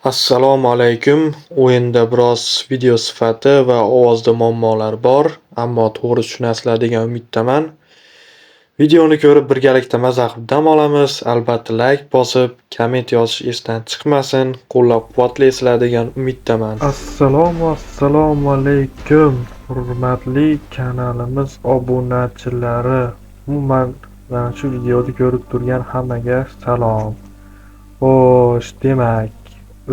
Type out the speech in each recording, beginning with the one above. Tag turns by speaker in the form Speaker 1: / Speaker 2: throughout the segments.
Speaker 1: Assalomu alaykum. O'yinda biroz video sifati va ovozda muammolar bor, ammo to'g'ri tushunasizlar degan umiddaman. Videoni ko'rib birgalikda maza qilib dam olamiz. Albatta like bosib, komment yozish esdan chiqmasin. Qo'llab-quvvatlaysizlar degan umiddaman. Assalomu alaykum, hurmatli kanalimiz obunachilari. Umuman, mana shu videoni ko'rib turgan hammaga salom. Xo'sh, demak,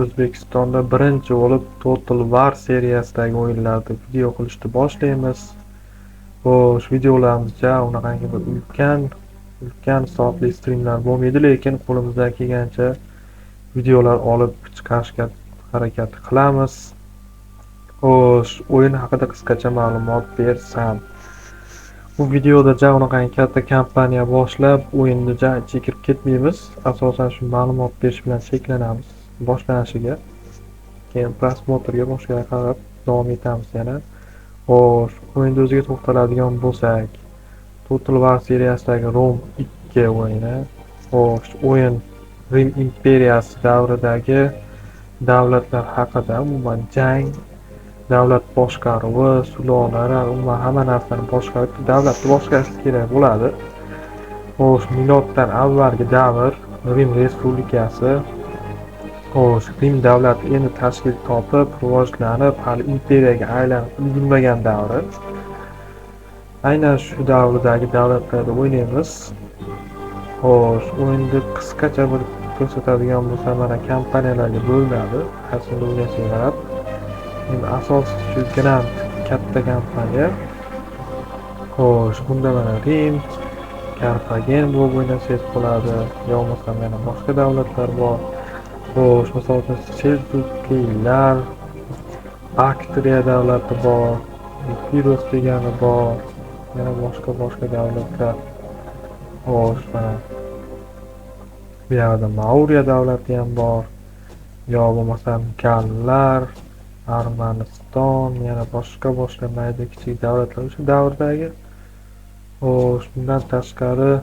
Speaker 1: O'zbekistonda birinchi bo'lib Total War seriyasidagi o'yinlarda video qilishni boshlaymiz. Xo'sh, videolarimiz ja unaqangi bir ulkan ulkan soatli strimlar bo'lmaydi, lekin qo'limizdan kelgancha videolar olib chiqarishga harakat qilamiz. Xo'sh, o'yin haqida qisqacha ma'lumot bersam. Bu videoda ja unaqangi katta kampaniya boshlab, o'yinni ja ichiga kirib ketmaymiz. Asosan shu ma'lumot berish bilan cheklanamiz boshlanishiga. Keyin просмотр ga boshqaga qarab davom etamiz yana. Xo'sh, o'yinni o'ziga to'xtaladigan bo'lsak, Total War seriyasidagi Rome 2 o'yini. Xo'sh, o'yin Rim imperiyasi davridagi davlatlar haqida, umuman jang, davlat boshqaruvi, sulolalar, umuman hamma narsani boshqarib, davlatni boshqarish kerak bo'ladi. Xo'sh, miloddan avvalgi davr, Rim Respublikasi. Xo'sh, Rim davlati endi tashkil topib, rivojlanib, hali imperiyaga aylanib ulgurmagan davri. Aynan shu davrdagi davlatlarda o'ynaymiz. Xo'sh, o'yinni qisqacha bir ko'rsatadigan bo'lsam, mana kompaniyalarga bo'linadi. Qaysini o'ynashga qarab. Endi asosiysi shu Grand katta kompaniya. Xo'sh, bunda mana Rim, Karfagen bo'lib o'ynasangiz bo'ladi, yo bo'lmasam yana boshqa davlatlar bor. Xo'sh, misol uchun Seljukiylar, Baktriya davlati bor, Epiros degani bor, yana boshqa boshqa davlatlar. Xo'sh, mana bu yoqda Mauriya davlati ham bor, yo bo'lmasam Gallar, Armaniston, yana boshqa boshqa mayda kichik davlatlar o'sha davrdagi. Xo'sh, bundan tashqari,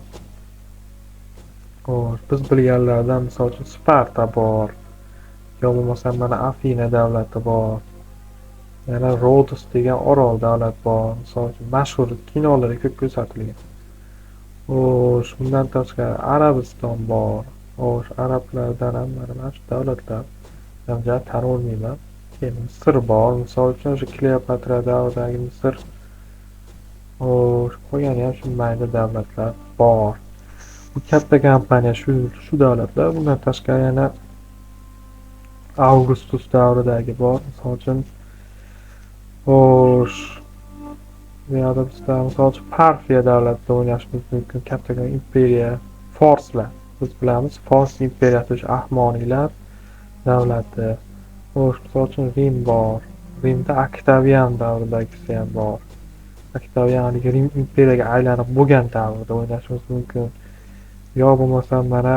Speaker 1: xo'sh, biz bilganlardan misol uchun Sparta bor, yo bo'lmasam mana Afina davlati bor, yana Rodos degan orol davlat bor, misol uchun mashhur kinolarda ko'p ko'rsatilgan. Xo'sh, bundan tashqari Arabiston bor. Xo'sh, arablardan ham mana shu davlatlar ja tan olmayman. Keyin Misr bor, misol uchun o'sha Kleopatra davridagi Misr. Xo'sh, qolgani ham shu mayda davlatlar bor. Bu katta kompaniya shu davlatlar. Bundan tashqari yana Avgustus davridagi bor, misol uchun. Xo'sh, bu yoqda bizda misol uchun Parfiya davlatida o'ynashimiz mumkin. Kattakon imperiya, forslar. Biz bilamiz, Fors imperiyasi o'sha Ahmoniylar davlati. Xo'sh, misol uchun Rim bor. Rimda Oktavian davridagisi ham bor. Oktavian haligi Rim imperiyaga aylanib bo'lgan davrda o'ynashimiz mumkin. Yo bo'lmasam mana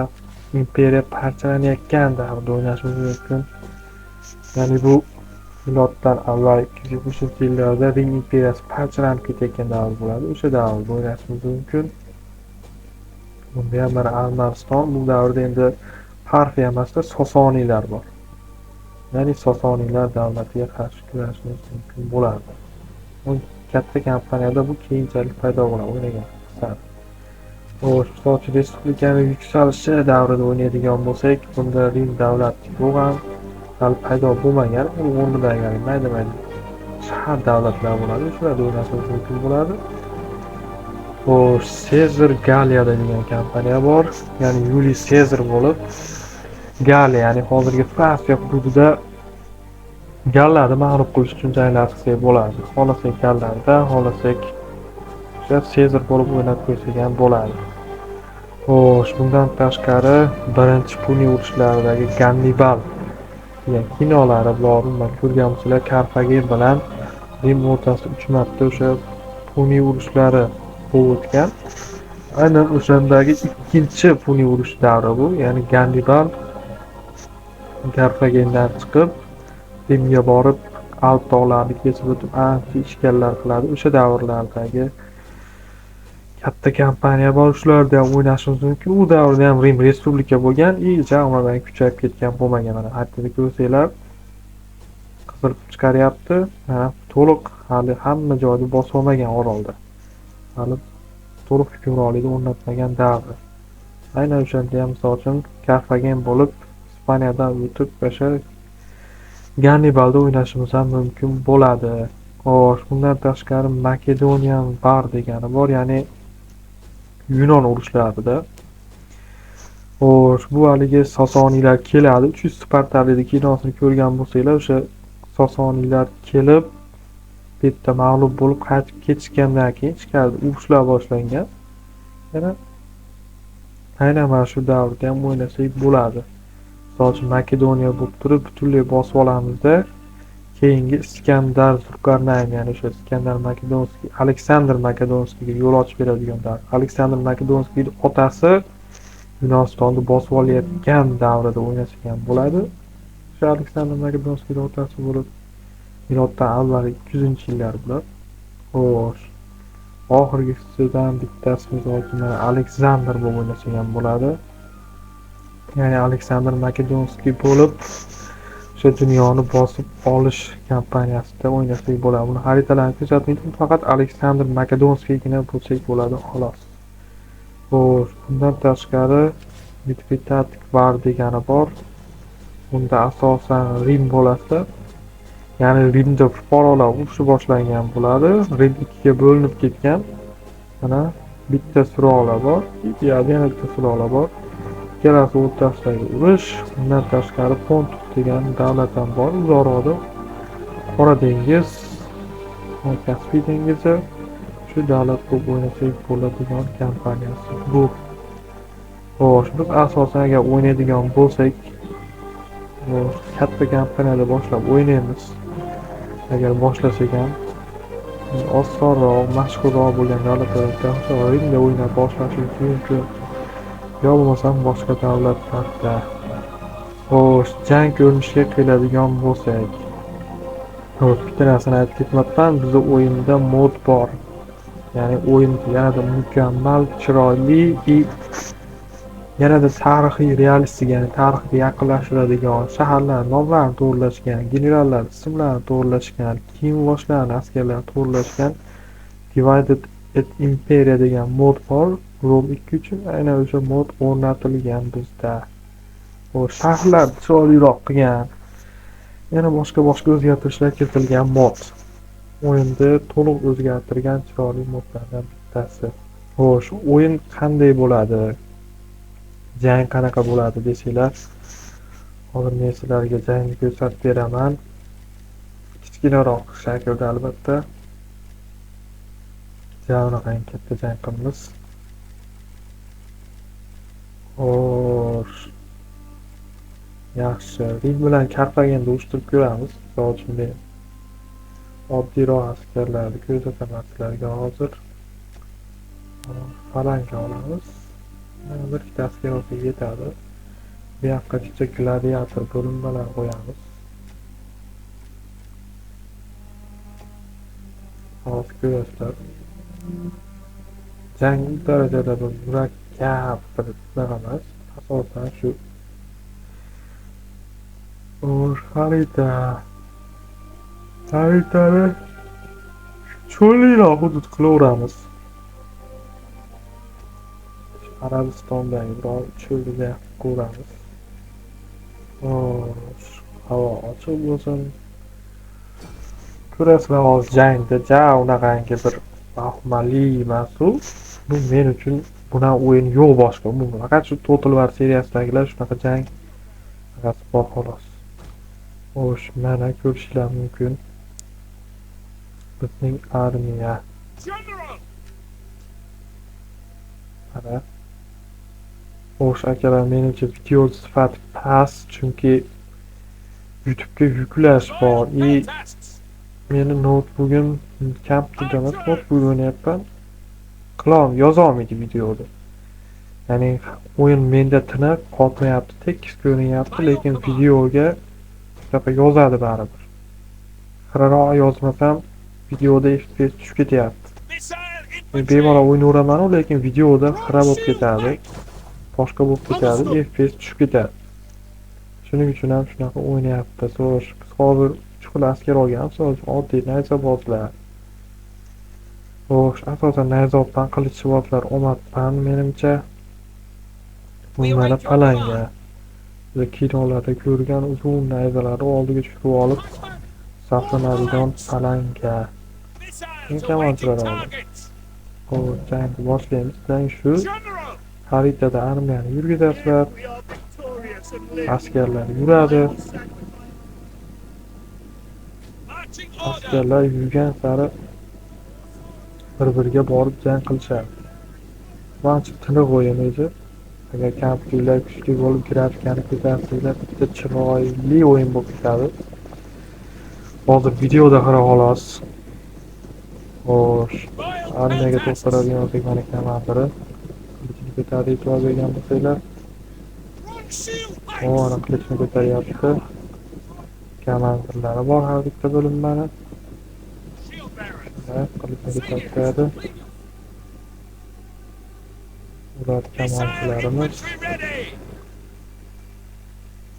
Speaker 1: imperiya parchalanayotgan davrda o'ynashimiz mumkin. Ya'ni bu miloddan avval 270-yillarda Rim imperiyasi parchalanib ketayotgan davr bo'ladi. O'sha davrda o'ynashimiz mumkin. Bunda ham mana Armaniston, bu davrda endi Parfiya emasda Sosoniylar bor. Ya'ni Sosoniylar davlatiga qarshi kurashimiz mumkin bo'ladi. Bu katta kompaniyada bu keyinchalik paydo bo'ladi o'ynagan sari. Xo'sh, misol uchun respublikani yuksalishi davrida o'ynaydigan bo'lsak, bunda Rim davlati yo'q ham, hali paydo bo'lmagan, uni o'rnidagi mayda-mayda shahar davlatlar bo'ladi, o'shalarda o'ynashimiz mumkin bo'ladi. Xo'sh, Sezar Galiyada degan kompaniya bor, ya'ni Yuliy Sezar bo'lib, Galiya, ya'ni hozirgi Fransiya hududida Gallarni mag'lub qilish uchun janglar qilsak bo'ladi. Xohlasak Gallarda, xohlasak o'sha Sezar bo'lib o'ynab qo'ysak ham bo'ladi. Xo'sh, bundan tashqari birinchi Puniy urushlaridagi Gannibal degan kinolari bor, umuman ko'rgan bo'lsanglar, Karfagen bilan Rim o'rtasida 3 marta o'sha Puniy urushlari bo'lib o'tgan. Aynan o'shandagi ikkinchi Puniy urush davri bu, ya'ni Gannibal Karfagendan chiqib Rimga borib Alp tog'larini kesib o'tib ancha ishkallar qiladi. O'sha davrlardagi Katta kompaniya bor, shularda ham o'ynashimiz mumkin. U davrda ham Rim respublika bo'lgan, umuman kuchayib ketgan bo'lmagan. Mana xaritada ko'rsanglar, qizil chiqaryapti. Mana to'liq hali hamma joyni bosib olmagan orolda. Hali to'liq hukmronlikni o'rnatmagan davri. Aynan o'shanda ham misol uchun Karfagen bo'lib Ispaniyadan o'tib o'sha Gannibalda o'ynashimiz ham mumkin bo'ladi. Xo'sh, bundan tashqari Makedonian War degani bor, ya'ni Yunon urushlarida. Xo'sh, bu haligi Sosoniylar keladi. 300 Spartalikni kinosini ko'rgan bo'lsanglar, o'sha Sosoniylar kelib bu yerda mag'lub bo'lib qaytib ketishgandan keyin ichkarida urushlar boshlangan. Yana aynan mana shu davrda ham o'ynasak bo'ladi. Misol uchun Makedoniya bo'lib turib butunlay bosib olamizda, keyingi Iskandar Zulqarnayn, ya'ni o'sha Iskandar Makedonskiy, Aleksandr Makedonskiyga yo'l ochib beradigan davr. Aleksandr Makedonskiyning otasi Yunonistonni bosib olayotgan davrida o'ynasak ham bo'ladi. O'sha Aleksandr Makedonskiyning otasi bo'lib miloddan avval 200-yillar bular. Xo'sh, oxirgisidan bittasi misol uchun mana Aleksandr bo'lib o'ynasak ham bo'ladi. Ya'ni Aleksandr Makedonskiy bo'lib o'sha dunyoni bosib olish kampaniyasida o'ynasak bo'ladi. Buni xaritalarni ko'rsatmaydi, faqat Aleksandr Makedonskiygina bo'lsak bo'ladi xolos. Xo'sh, bundan tashqari Mithridatic War degani bor. Bunda asosan Rim bo'ladi. Ya'ni Rimda fuqarolar urushi boshlangan bo'ladi. Rim ikkiga bo'linib ketgan. Mana bitta sulola bor, bu yerda yana bitta sulola bor. Ikkalasi o'rtasidagi urush. Bundan tashqari Pontus degan davlat ham bor. Uzoqroqda Qora dengiz, Kaspiy dengizi, shu davlat bo'lib o'ynasak bo'ladigan kompaniyasi bu. Xo'sh, biz asosan agar o'ynaydigan bo'lsak, katta kompaniyada boshlab o'ynaymiz. Agar boshlasak ham osonroq, mashhurroq bo'lgan davlatlarda Rimda o'ynab boshlashimiz mumkin. Yo bo'lmasam boshqa davlatlarda. Xo'sh, jang ko'rinishiga keladigan bo'lsak, xo'sh, bitta narsani aytib ketmabman, bizda o'yinda mod bor. Ya'ni o'yin yanada mukammal, chiroyli va yanada tarixiy, realistik, ya'ni tarixga yaqinlashtiradigan, shaharlar nomlarini to'g'rilashgan, generallar ismlarini to'g'rilashgan, kiyim-boshlarni askarlar to'g'rilashgan Divided et Imperia degan mod bor. Rome 2 uchun aynan o'sha mod o'rnatilgan bizda. Xo'sh, shaharlar chiroyliroq qilgan, yana boshqa o'zgartirishlar kiritilgan mod. O'yinni to'liq o'zgartirgan chiroyli modlardan bittasi. Xo'sh, o'yin qanday bo'ladi? Jang qanaqa bo'ladi desanglar, hozir men sizlarga jangni ko'rsatib beraman. Kichkinaroq shaklda albatta. Jang katta jang qilamiz. Xo'sh. Yaxshi, Rim bilan Karfagenni urushtirib ko'ramiz. Misol uchun men oddiyroq askarlarni ko'rsataman sizlarga hozir. Falanga olamiz. Mana bir ikkita askar olsa yetadi. Bu yoqqa kichik gladiator bo'linmalar qo'yamiz. Hozir ko'rasizlar. Jang u darajada bir murakkab bir nima emas. Asosan shu xarita. Xaritani cho'lliroq hudud qilaveramiz. Arabistondagi biror cho'lga ko'ramiz. Xo'sh, havo ochiq bo'lsin. Ko'rasizlar hozir jangda ja unaqangi bir vahimali emas u. Bu men uchun bunaqa o'yin yo'q boshqa. Umuman faqat shu Total War seriyasidagilar shunaqa jang bor xolos. Xo'sh, mana ko'rishlar mumkin. Bizning armiya. Mana. Xo'sh akalar, menimcha video sifati past, chunki YouTube'ga yuklash bor. Meni noutbookim kompyuterda emas, noutbook o'ynayapman. Yozolmaydi videoda. Ya'ni o'yin menda tiniq, qotmayapti, tekis ko'rinyapti, lekin videoga shunaqa yozadi baribir. Xiraroq yozmasam videoda FPS tushib ketyapti. Men bemalol o'ynayveraman, lekin videoda xira bo'lib ketadi. Boshqa bo'lib ketadi, FPS tushib ketadi. Shuning uchun ham shunaqa o'ynayapti. Xo'sh, biz hozir 3 xil askar olganmiz, hozir oddiy nayzabozlar. Xo'sh, asosan nayzobdan qilichbozlar omadpan menimcha. Bu mana palanga. Biz kinolarda ko'rgan uzun nayzalarni oldiga tushirib olib saflanadigan palanga. Keyin kamonchilar oldi. Xo'sh, jangni boshlaymiz. Jang shu xaritada armiyani yurgizasizlar. Askarlar yuradi. Askarlar yurgan sari bir-biriga borib jang qilishadi. Ancha tiniq o'yin o'zi. Agar kompyuterlar kuchli bo'lib grafikani ko'tarsanglar, bitta chiroyli o'yin bo'lib ketadi. Hozir videoda xira xolos. Xo'sh, armiyaga to'xtaladigan bo'lsak, mana komandiri qilichini ko'tardi, e'tibor bergan bo'lsanglar. O, ana qilichini ko'taryapti. Komandirlari bor har bitta bo'linmani. Qilichini ko'tarib. Ular kamonchilarimiz.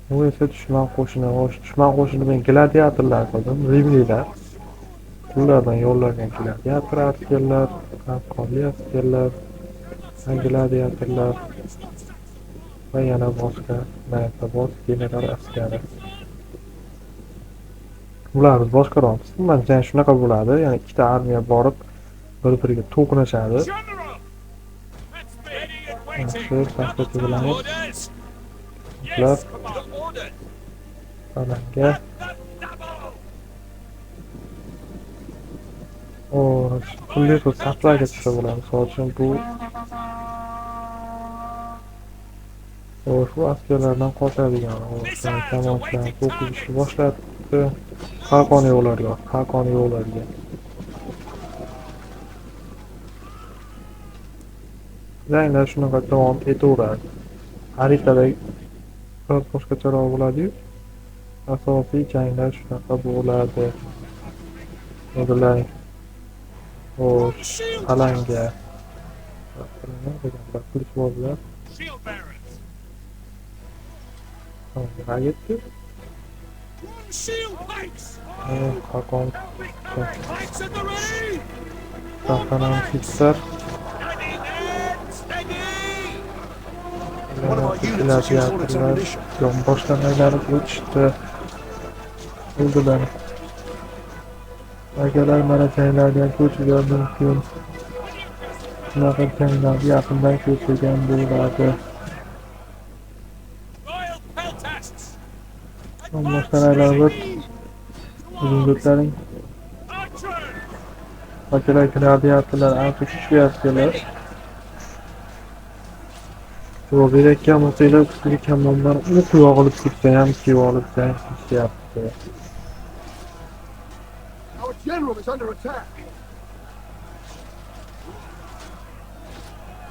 Speaker 1: Bu esa dushman qo'shini. Xo'sh, dushman qo'shini men gladiatorlar qildim, rimlilar. Ulardan yo'llangan gladiator askarlar, qalqonli askarlar, gladiatorlar va yana boshqa nayzaboz general askari. Ular biz boshqaramiz. Umuman jang shunaqa bo'ladi, ya'ni ikkita armiya borib bir-biriga to'qnashadi. Yaxshi, pastga chizilamiz. Ular palanga. Xo'sh, turli xil saflarga tushsa bo'ladi. Misol uchun bu xo'sh, bu askarlardan qochadigan. Xo'sh, kamonchilarni to'qishni boshlabdi. Qalqon yo'qlarga, qalqon yo'qlarga. Janglar shunaqa davom etaveradi. Xaritada biroz boshqacharoq bo'ladi-yu, asosiy janglar shunaqa bo'ladi. O'zlaring. Xo'sh, palanga. Qilichbozlar. Nima ketdi? Qalqon. Saflanamiz. Gladiatorlar yonboshdan aylanib o'tishdi. O'ldilar. Akalar, mana janglarni ham ko'rishlar mumkin. Shunaqa janglarni yaqindan ko'rsagan bo'ladi. Yonboshdan aylanib o't. O'zingiz. Akalar, gladiatorlar ancha kuchli askarlar. Berayotgan bo'lsanglar, ustiga kamondan o'q yog'ilib tursa ham kiyib olib jang qilishyapti.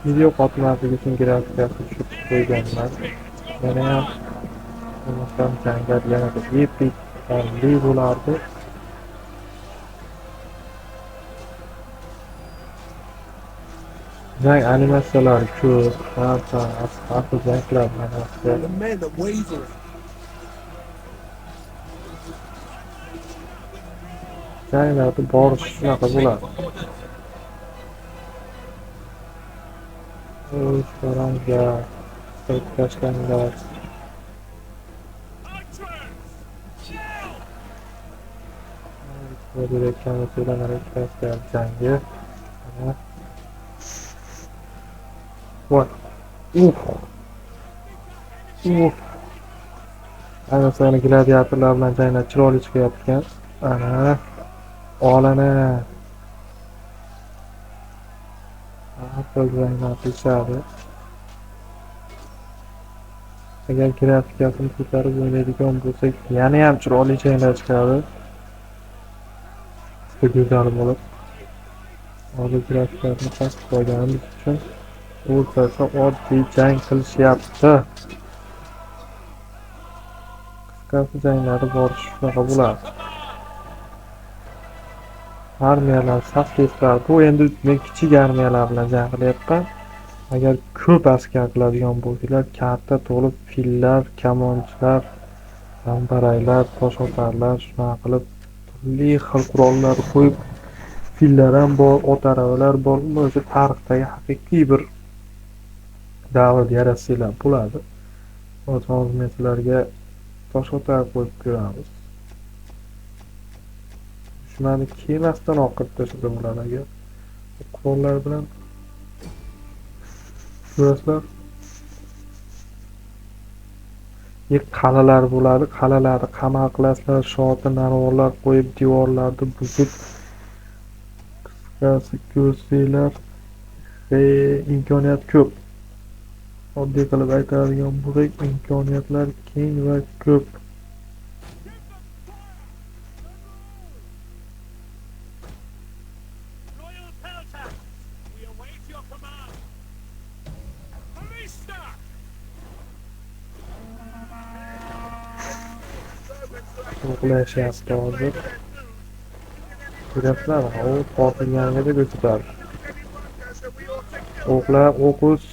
Speaker 1: Video qotmasligi uchun grafikasi tushirib qo'yganman. Yana ham bo'lmasam janglar yanada epik qonli bo'lardi. Jang animatsiyalari ko'p, har xil janglar animatsiyalari. Janglarda borish shunaqa bo'ladi. O'z qaranglar, tashlanglar. Jangi. Voy. Uf. Uf. Ayniqsa gladiatorlar bilan janglar chiroyli chiqayotgan. Ana. Olana. Har xil janglar qilishadi. Agar grafikasini ko'tarib o'ynaydigan bo'lsak, yana ham chiroyli janglar chiqadi. Go'zal bo'lib. Hozir grafikasini past qo'yganimiz uchun o'rtacha oddiy jang qilishyapti. Qisqasi janglarda borish shunaqa bo'ladi. Armiyalar safga turadi. Bu endi men kichik armiyalar bilan jang qilyapman. Agar ko'p askar qiladigan bo'lsanglar, karta to'lib fillar, kamonchilar, zambaraylar, tosh otarlar, shunaqa qilib turli xil qurollar qo'yib, fillar ham bor, ot aravalar bor. Umuman o'sha tarixdagi haqiqiy bir davrni yaratsanglar bo'ladi. Hozir men sizlarga tosh otar qo'yib ko'ramiz. Dushmanni kemasidan oqib tashlasa bo'ladi agar qurollar bilan. Ko'rasizlar. Qal'alar bo'ladi, qal'alarni qamal qilasizlar, shoti narvonlar qo'yib, devorlarni buzib, qisqasi ko'rsanglar, imkoniyat ko'p. Oddiy qilib aytadigan bo'lsak, imkoniyatlar keng va ko'p. O'qlashyapti hozir. Ko'ryapsizlarmi? U tortilganligida ko'rsatadi. O'qlar, o'qus.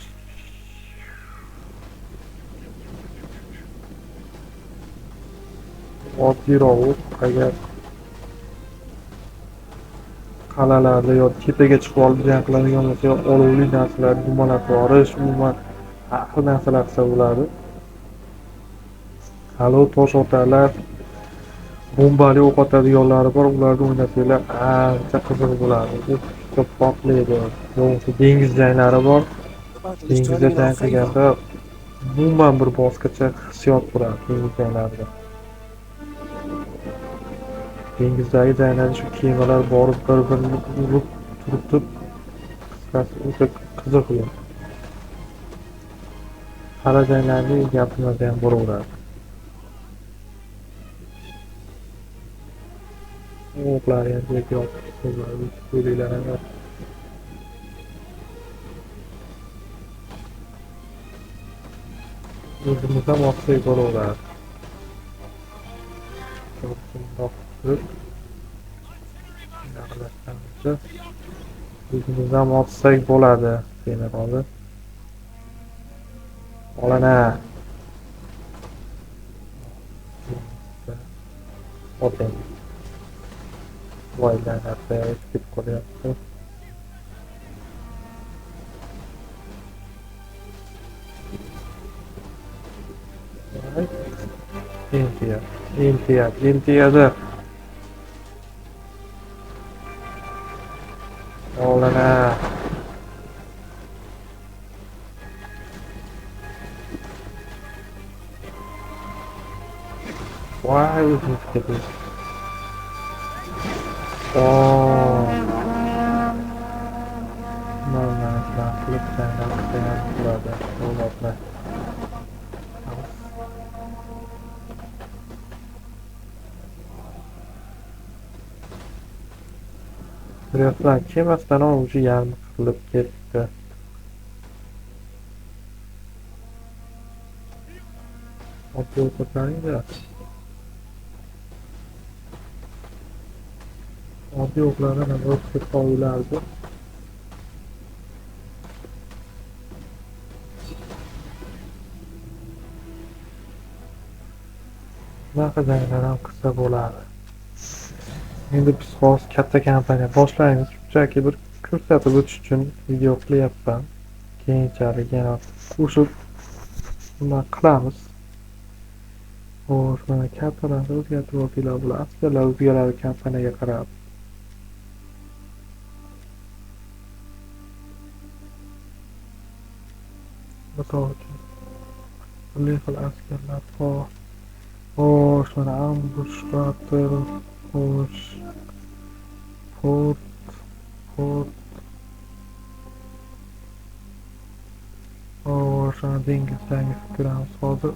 Speaker 1: Oddiyroq o'q, agar qal'alarda yo tepaga chiqib olib jang qiladigan bo'lsa, yo olovli narsalarni dumalatib yuborish, umuman har xil narsalar qilsa bo'ladi. Hali tosh otarlar, bombali o'q otadiganlari bor, ularni o'ynasanglar ancha qiziq bo'ladi. Juda portlaydi. Bo'lmasa dengiz janglari bor. Dengizda jang qilganda umuman bir boshqacha hissiyot bo'ladi dengiz janglarida. Dengizdagi janglarda shu kemalar borib bir-birini urib turtib, qisqasi o'ta qiziq bo'ladi. Qala janglarida gapirmasa ham bo'laveradi. O'qlar ham yo'q, qo'yliklar ham yo'q. O'zimiz ham otsak bo'laveradi. Turib, o'zimiz ham otsak bo'ladi. Demak, hozir olana oting. Voy la'nat, ketib qolyapti. Entiyadi. Olana. Voy, o'zimiz ketdi. Qilib bo'ladi. Davlatlar. Ko'ryapsizlar, kemasidan o'sha yarmi qirilib ketdi. Oddiy o'qlaringda. Oddiy o'qlardan ham o'tib qo'yilardi. Bunaqa janglar ham qilsa bo'ladi. Endi biz hozir katta kompaniya boshlaymiz. Shunchaki bir ko'rsatib o'tish uchun video qilyapman. Keyinchalik yana qo'shib bundan qilamiz. Xo'sh, mana kartalarni o'zgartirib olsanglar bo'ladi. Askarlar o'zgaradi kompaniyaga qarab. Misol uchun turli xil askarlar bor. Xo'sh, mana ambush, battle, xo'sh, port. Xo'sh, mana dengiz jangi ko'ramiz hozir.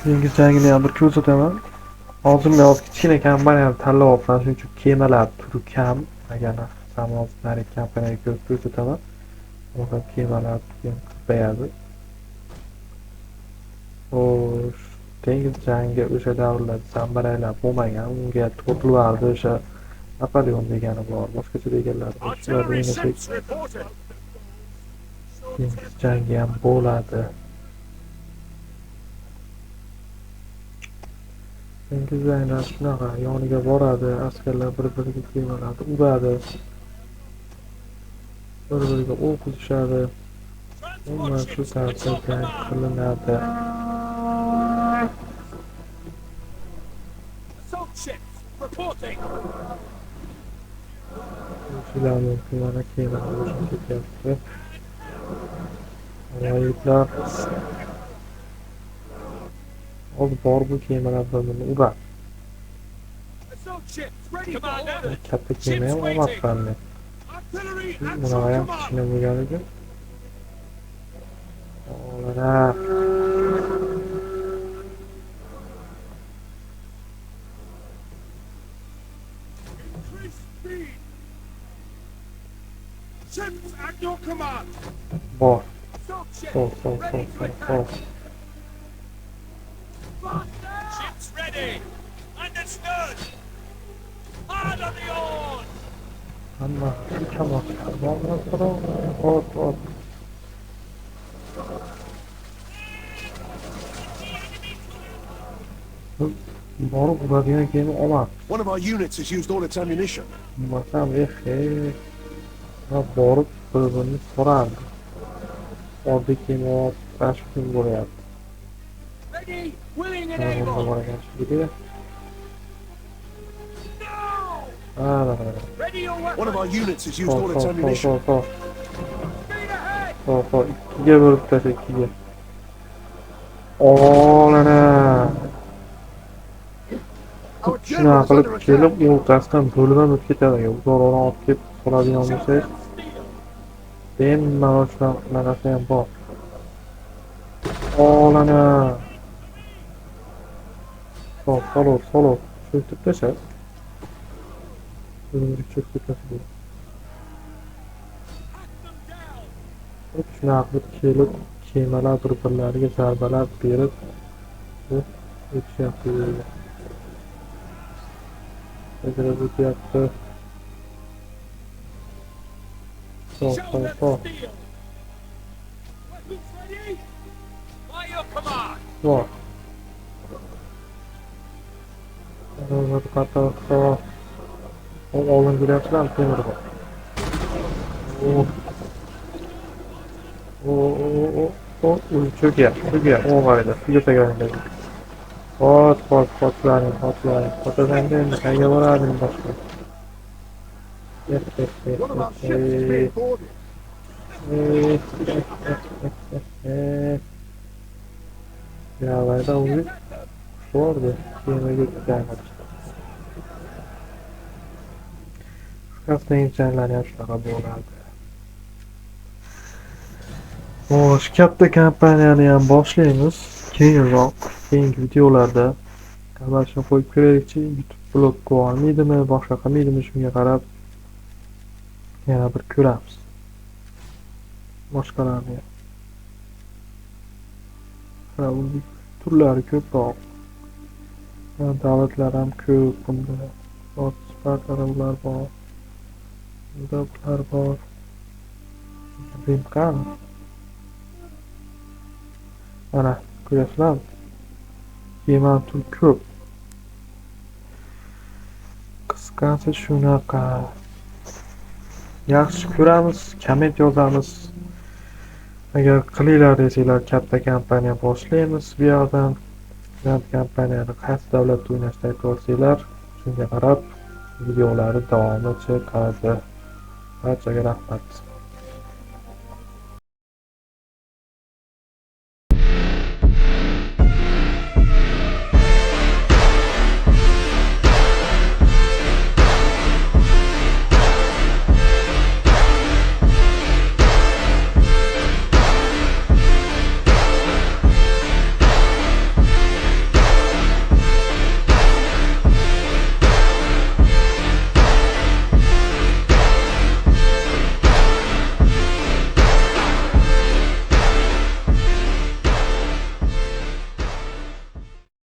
Speaker 1: Dengiz jangini ham bir ko'rsataman. Hozir men hozir kichkina kompaniyani tanlab olibman, shuning uchun kemalar turi kam. Agar hozir narigi kompaniyaga ko'rib ko'rsataman. U ham kemalar ko'payadi. Xo'sh, dengiz jangi o'sha davrlarda zambaraylar bo'lmagan. Unga to'plardi o'sha Napoleon degani bor, boshqacha deganlar bor. Shular o'ynasak dengiz jangi ham bo'ladi. Dengiz janglari shunaqa, yoniga boradi, askarlar bir-biriga kemalarni uradi. Bir-biriga o'q uzishadi. Umuman shu tarzda jang qilinadi. Shular mumkin, mana kemalar o'shib ketyapti. Yigitlar hozir bor bu kemalar bir-birini uradi. Katta kema ham olmabman men. Bunaqa ham kichkina bo'lgani uchun. Olana. Bor. Sol, sol, sol, sol, sol. Hamma ot, ot. Borib uradigan kema olmabdi.
Speaker 2: One of our units has used all its ammunition.
Speaker 1: Bo'lmasam, borib bir-birini so'rardi. Oddiy kema olib kun bo'lyapti.
Speaker 2: One of our units has used all its ammunition.
Speaker 1: Ikkiga bo'lib tasha, ikkiga. Olana. Shunaqa qilib kelib o'rtasidan bo'lib ham o'tib ketadi. Uzoqroqdan olib kelib soladigan bo'lsangiz, bemalol shunaqasi ham bor. Olana. Sol, sol, sol. Cho'ktirib tasha. O'zimizga cho'kib ketmasa bo'ladi. Shunaqa qilib kelib kemalar bir-birlariga zarbalar berib o'tishyapti. Ajrab o'tyapti. Sol, sol, sol. Bor. Qator. Oldin kelyapsizlarmi? Temir bor. Cho'kyapti, cho'kyapti. O'g'aydi. Tugataganda. Qot, qot, qotlaring, qotlaring. Qotaganda endi qayerga borading boshqa? Yavayda o'zi bordi. Kemaga o'tgan. Dengiz janglari ham shunaqa bo'ladi. Xo'sh, katta kompaniyani ham boshlaymiz. Keyinroq, keyingi videolarda hammasini qo'yib ko'raylikchi, YouTube blokka olmaydimi, boshqa qilmaydimi, shunga qarab yana bir ko'ramiz. Boshqalarni ham. Ha, turlari ko'proq. Davlatlar ham ko'p bunda. Spartalar ular bor. Bunda bular bor. Rim qani? Mana ko'rasizlarmi? Kema tur ko'p. Qisqasi shunaqa. Yaxshi ko'ramiz, komment yozamiz. Agar qilinglar desanglar, katta kompaniya boshlaymiz bu yoqdan. Grand kompaniyani qaysi davlatda o'ynashni aytib olsanglar, shunga qarab videolari davomi chiqadi. Barchaga rahmat.